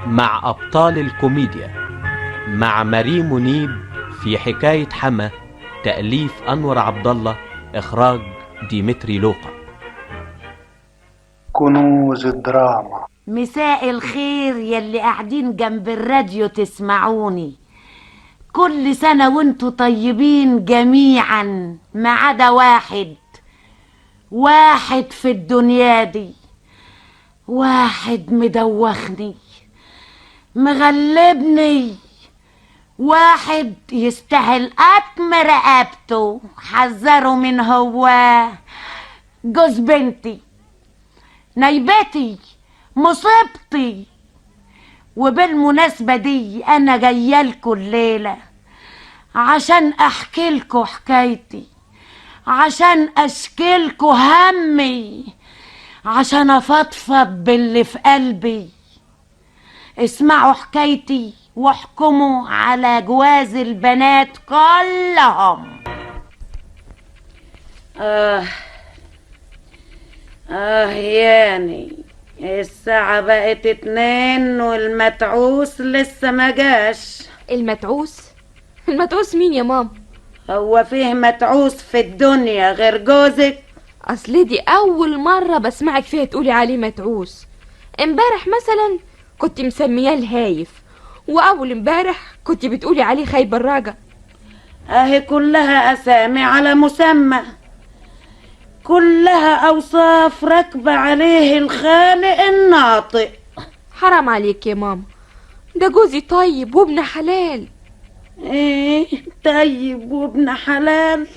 مع أبطال الكوميديا، مع مريم منيب في حكاية حما، تأليف أنور عبد الله، إخراج ديمتري لوقا. كنوز الدراما. مساء الخير يلي قاعدين جنب الراديو تسمعوني. كل سنة وانتوا طيبين جميعا، ما عدا واحد. واحد في الدنيا دي، واحد مدوخني مغلبني، واحد يستاهل قطم رقبته. حذروا من هو جوز بنتي، نايبتي، مصيبتي. وبالمناسبة دي أنا جايالكوا الليلة عشان أحكيلكوا حكايتي، عشان أشكيلكوا همي، عشان أفضفض باللي في قلبي. اسمعوا حكايتي واحكموا على جواز البنات كلهم. آه ياني، الساعة بقت 2 والمتعوس لسه ما جاش. المتعوس؟ المتعوس مين يا ماما؟ هو فيه متعوس في الدنيا غير جوزك؟ اصل دي اول مرة بسمعك فيها تقولي عليه متعوس. امبارح مثلا كنت مسمياه الهايف، واول امبارح كنت بتقولي عليه خايب الراجة. اهي كلها اسامي على مسمى، كلها اوصاف راكبة عليه الخالق الناطق. حرام عليك يا ماما، ده جوزي طيب وابن حلال. ايه طيب وابن حلال؟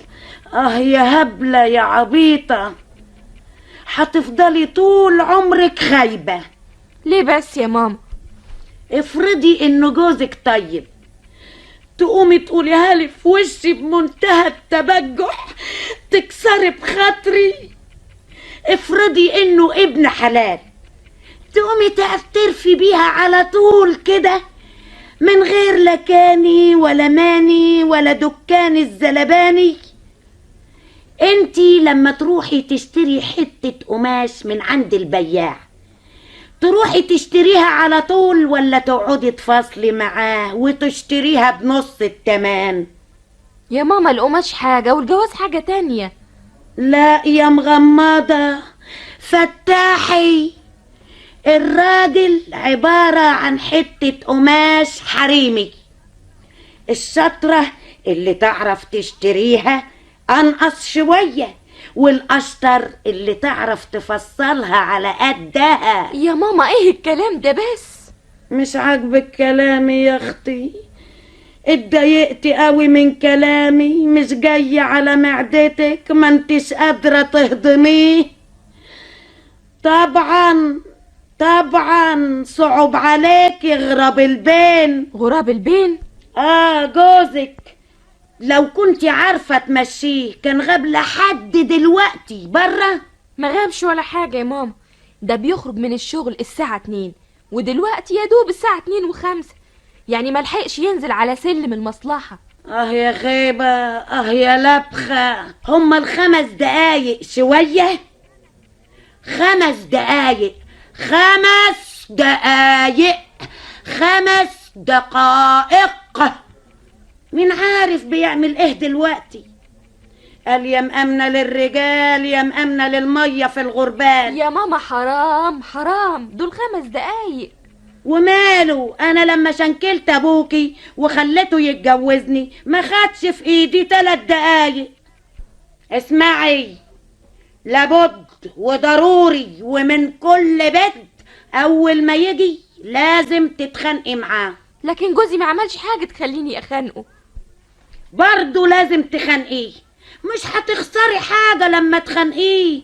اه يا هبلة يا عبيطة، هتفضلي طول عمرك خايبة. ليه بس يا ماما؟ افرضي انه جوزك طيب، تقومي تقوليها لي في وشي بمنتهى التبجح، تكسري بخاطري. افرضي انه ابن حلال، تقومي تعترفي بيها على طول كده، من غير لا كاني ولا ماني ولا دكان الزلباني. انتي لما تروحي تشتري حتة قماش من عند البياع، تروحي تشتريها على طول ولا تقعدي تفاصلي معاه وتشتريها بنص التمن؟ يا ماما القماش حاجة والجواز حاجة تانية. لا يا مغمضة فتاحي، الراجل عبارة عن حتة قماش حريمي. الشطرة اللي تعرف تشتريها أنقص شوية، والأشطر اللي تعرف تفصلها على قدها. يا ماما ايه الكلام ده بس؟ مش عاجبك كلامي يا اختي؟ اتضايقتي قوي من كلامي؟ مش جاية على معدتك؟ ما انتش قادرة تهضميه؟ طبعا طبعا صعب عليك غراب البين. غراب البين؟ اه جوزك لو كنت عارفة تمشيه كان غاب لحد دلوقتي برا. ما غابش ولا حاجة يا ماما، ده بيخرج من الشغل الساعة 2، ودلوقتي يا دوب الساعة 2:05، يعني ما لحقش ينزل على سلم المصلحة. اه يا خيبة، اه يا لبخة، هما ال5 دقايق شوية؟ 5 دقايق، 5 دقايق، 5 دقائق. مين عارف بيعمل ايه دلوقتي؟ قال يا مأمنة للرجال يا مأمنة للمية في الغربال. يا ماما حرام حرام، دول 5 دقايق. وماله؟ انا لما شنكلت ابوكي وخلته يتجوزني ما خدش في ايدي 3 دقايق. اسمعي، لابد وضروري ومن كل بد اول ما يجي لازم تتخانقي معاه. لكن جوزي ما عملش حاجة تخليني اخانقه. برضه لازم تخانقيه، مش هتخسري حاجة لما تخانقيه.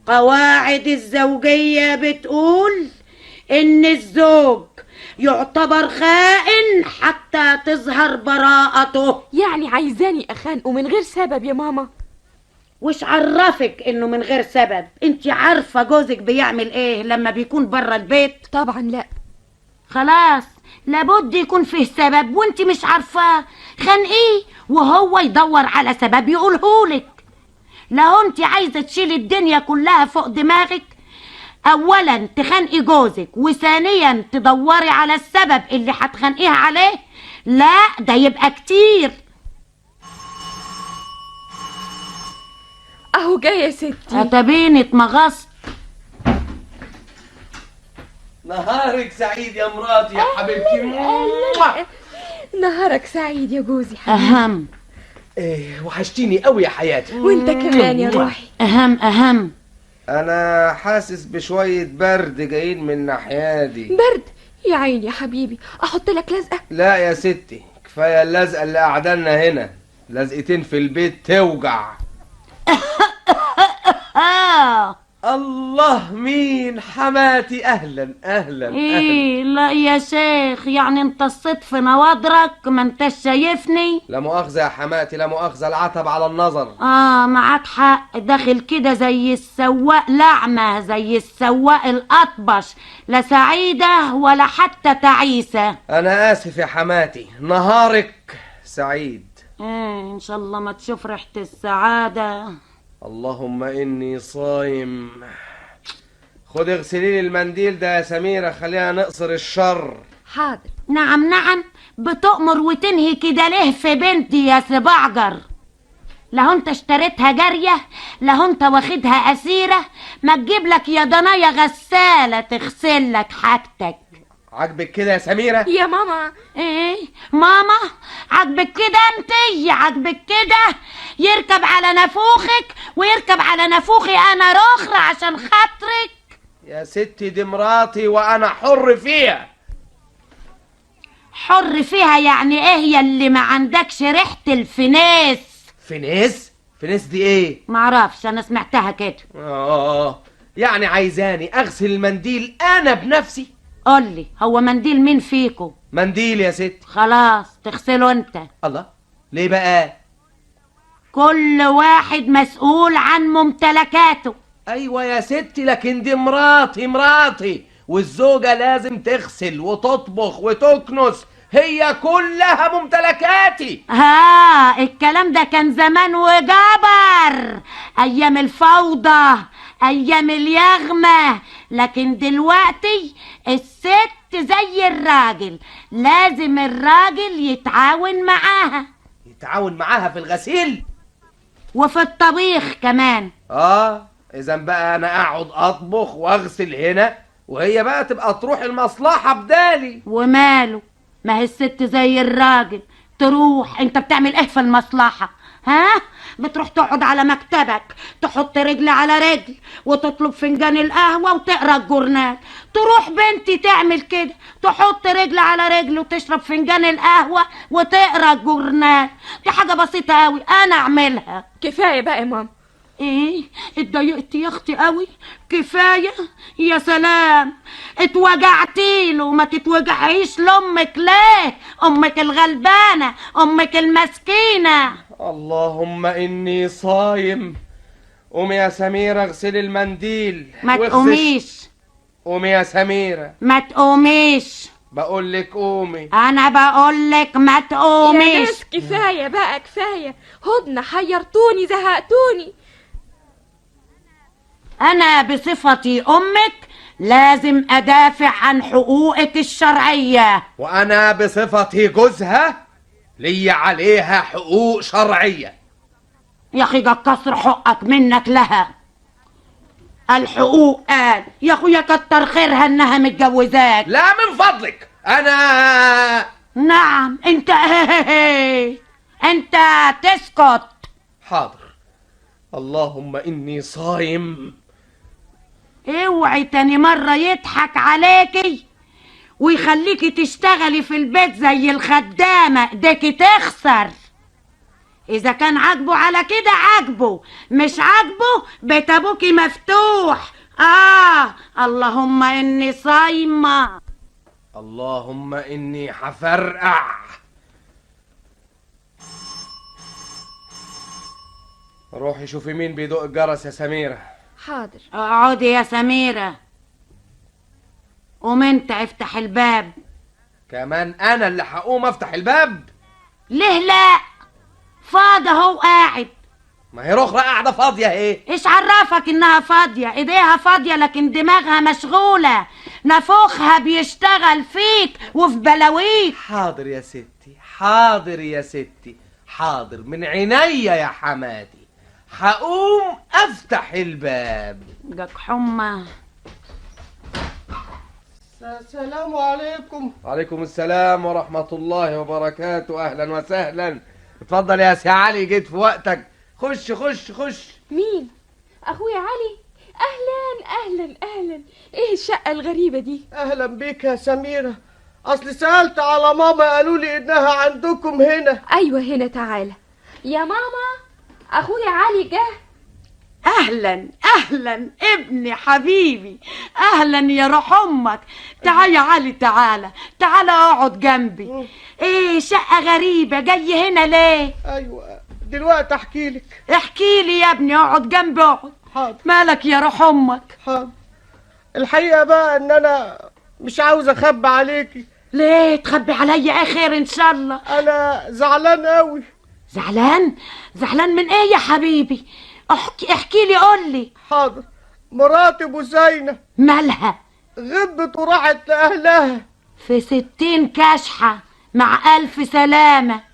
قواعد الزوجية بتقول إن الزوج يعتبر خائن حتى تظهر براءته. يعني عايزاني أخانقه من غير سبب يا ماما؟ وش عرفك إنه من غير سبب؟ انت عارفة جوزك بيعمل إيه لما بيكون برا البيت؟ طبعا لا. خلاص لابد يكون فيه سبب وانت مش عارفاه، خانقيه وهو يدور على سبب يقولهولك. لو انت عايزة تشيلي الدنيا كلها فوق دماغك اولا تخانقي جوزك، وثانيا تدوري على السبب اللي هتخانقيها عليه. لا ده يبقى كتير. اهو جاي يا ستي. اتبيني اتمغصت. نهارك سعيد يا مراتي يا حبيبتي. نهارك سعيد يا جوزي حبيبي. اهم. ايه وحشتيني قوي يا حياتي. وانت كمان يا روحي. اهم اهم. انا حاسس بشوية برد جايين من ناحية دي. برد يا عيني يا حبيبي، احط لك لزقة؟ لا يا ستي، كفاية اللزقة اللي قعدنا هنا، لزقتين في البيت توجع. الله، مين حماتي؟ اهلا اهلا. ايه لا يا شيخ، يعني انت الصيت في نوادرك ما انتش شايفني؟ لا مؤاخذة يا حماتي، لا مؤاخذة، العتب على النظر. معاك حق، داخل كده زي السواق لعمة، زي السواق الأطبش، لا سعيدة ولا حتى تعيسة. انا اسف يا حماتي، نهارك سعيد. ايه ان شاء الله ما تشوف ريحة السعادة. اللهم إني صايم. خد اغسلي لي المنديل ده يا سميرة، خلينا نقصر الشر. حاضر. نعم نعم، بتؤمر وتنهي كده ليه في بنتي يا سبعجر؟ لا انت اشتريتها جارية، لا انت واخدها أسيرة، ما تجيب لك يا ضنايا غسالة تغسل لك حاجتك. عاجبك كده يا سميرة؟ يا ماما. ايه ماما، عاجبك كده انتي؟ عاجبك كده يركب على نافوخك ويركب على نافوخي انا رخرة عشان خاطرك؟ يا ستي دي مراتي وانا حر فيها. حر فيها يعني ايه يا اللي ما عندكش ريحة الفنيس؟ فنيس؟ فنيس دي ايه؟ معرفش، انا سمعتها كده. يعني عايزاني اغسل المنديل انا بنفسي؟ قولي، هو منديل مين فيكو؟ منديل يا ست. خلاص تغسله انت. الله، ليه بقى؟ كل واحد مسؤول عن ممتلكاته. ايوه يا ستي، لكن دي مراتي، مراتي، والزوجة لازم تغسل وتطبخ وتكنس، هي كلها ممتلكاتي. ها الكلام ده كان زمان وجبر، ايام الفوضى، ايام اليغمة، لكن دلوقتي الست زي الراجل، لازم الراجل يتعاون معاها. يتعاون معاها في الغسيل وفي الطبيخ كمان. اذا بقى انا اقعد اطبخ واغسل هنا، وهي بقى تبقى تروح المصلحة بدالي. وماله، ما هي الست زي الراجل، تروح. انت بتعمل ايه في المصلحة؟ ها بتروح تقعد على مكتبك، تحط رجل على رجل، وتطلب فنجان القهوة وتقرا الجورنال. تروح بنتي تعمل كده، تحط رجل على رجل وتشرب فنجان القهوة وتقرا الجورنال. دي حاجة بسيطة قوي انا اعملها. كفاية بقى يا ماما. ايه اتضايقتي يا اختي قوي؟ كفاية؟ يا سلام، اتوجعتي له. ما تتوجعيش لامك ليه؟ امك الغلبانه، امك المسكينة. اللهم اني صايم. قومي يا سميرة اغسلي المنديل. ما تقوميش. قومي يا سميرة. ما تقوميش. بقول لك قومي. انا بقول لك ما تقوميش. يا ناس كفاية بقى، كفاية، هدنة، حيرتوني، زهقتوني. أنا بصفتي أمك لازم أدافع عن حقوقك الشرعية. وأنا بصفتي جوزها لي عليها حقوق شرعية. يا أخي ده كسر حقك منك لها. الحقوق قال يا أخويا، كتر خيرها إنها متجوزاك. لا من فضلك أنا. نعم أنت أنت تسكت. حاضر. اللهم إني صايم. اوعي تاني مرة يضحك عليكي ويخليكي تشتغلي في البيت زي الخدامة، ايديكي تخسر. إذا كان عاجبه على كده عاجبه، مش عاجبه بيت أبوكي مفتوح. اللهم إني صايمة. اللهم إني حفرقع. روحي شوفي مين بيدق الجرس يا سميرة. حاضر. اقعدي يا سميرة. قوم انت افتح الباب. كمان انا اللي هقوم افتح الباب؟ ليه لا؟ فاضي اهو قاعد. ما هي رخرة قاعدة فاضية اهي. ايش عرفك انها فاضية؟ ايديها فاضية لكن دماغها مشغولة، نفوخها بيشتغل فيك وفي بلاويك. حاضر يا ستي، حاضر يا ستي، حاضر من عينيا يا حماتي. هقوم افتح الباب. جاك حمى. السلام عليكم. وعليكم السلام ورحمة الله وبركاته، أهلا وسهلا. اتفضل يا سي علي، جيت في وقتك. خش خش خش. مين؟ اخويا علي؟ اهلا اهلا اهلا. ايه الشقة الغريبة دي؟ اهلا بيك يا سميرة. اصل سألت على ماما قالوا لي انها عندكم هنا. ايوه هنا، تعالى يا ماما، اخويا علي جه. اهلا اهلا ابني حبيبي، اهلا يا روح امك. تعال يا علي، تعالى تعالى اقعد جنبي. ايه شقة غريبة، جاي هنا ليه؟ ايوه دلوقتي احكي لك. احكي لي يا ابني، اقعد جنبي اقعد. حاضر. مالك يا روح امك؟ حاضر. الحقيقة بقى ان انا مش عاوز اخبي عليكي. ليه تخبي عليا؟ ايه خير ان شاء الله؟ انا زعلان قوي. زعلان؟ زعلان من ايه يا حبيبي؟ احكي احكي لي، قول لي. حاضر. مراتي بوزينة. مالها؟ غبت وراحت لأهلها. في 60 كشحة، مع ألف سلامة.